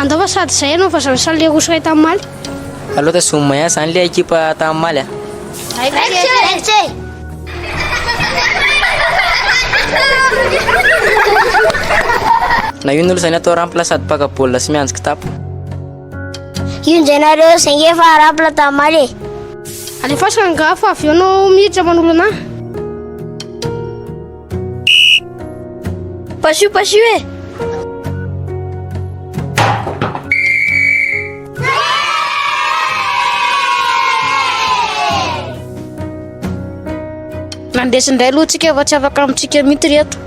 Andao fa sady izay ianao fa zany salle roso iray tamin'ny maly. Aleo tazomina ihany zany le ekipa tamin'ny maly a. Raikitra e! Na io aloha zany atao rampla sady mpaka baolina sy miandry kitapo. Io indray nareo saingy efa rampla tamin'ny maly e. Alefaso rangahy fa avy eo anao miditra manolo anah. Pasio pasio e! Nandresy indray aloha tsika fa tsy afaka amintsika mihitsy ry eto.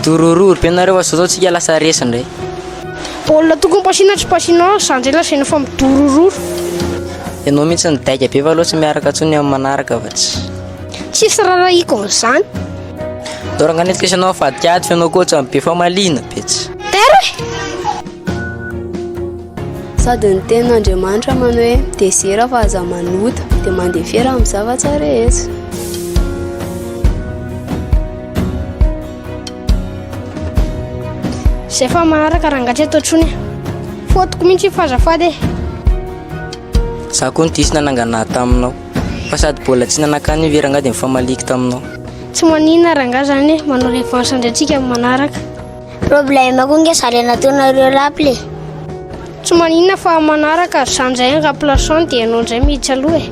Dorororo be nareo fa zao zao tsika lasa resy indray. Baolina tokony pasina tsy pasinao, za ndray lazaina fa midorororo. Ianao mihitsy ny daika be fa aleo tsy miaraka intsony amin'ny manaraka fa tsy. Tsisy rarahiko an'izany. Dora nga nety ianao avadika ato fa ianao koa ohatran'ny be famaliana be tsy. Tairo e! Sady ny tenin'Andriamanitra manao hoe dezera fa aza manota, dia mandefera amin'ny zavatra rehetra. Zay fa manaraka rangahy tsy atao tsony e. Fotoko mihitsy io fa azafady e. Za koa no diso nanangana ahy taminao. Fa sady bola tsy nanakana io ve rangahy dia nifamaliako taminao. Tsy maninona rangahy zany e, manao revanche indray tsika amin'ny manaraka. Problème koa nge zany nataonareo rapla e. Tsy maninona fa amin'ny manaraka za ndray remplaçant dia ianao ndray miditra aloha e.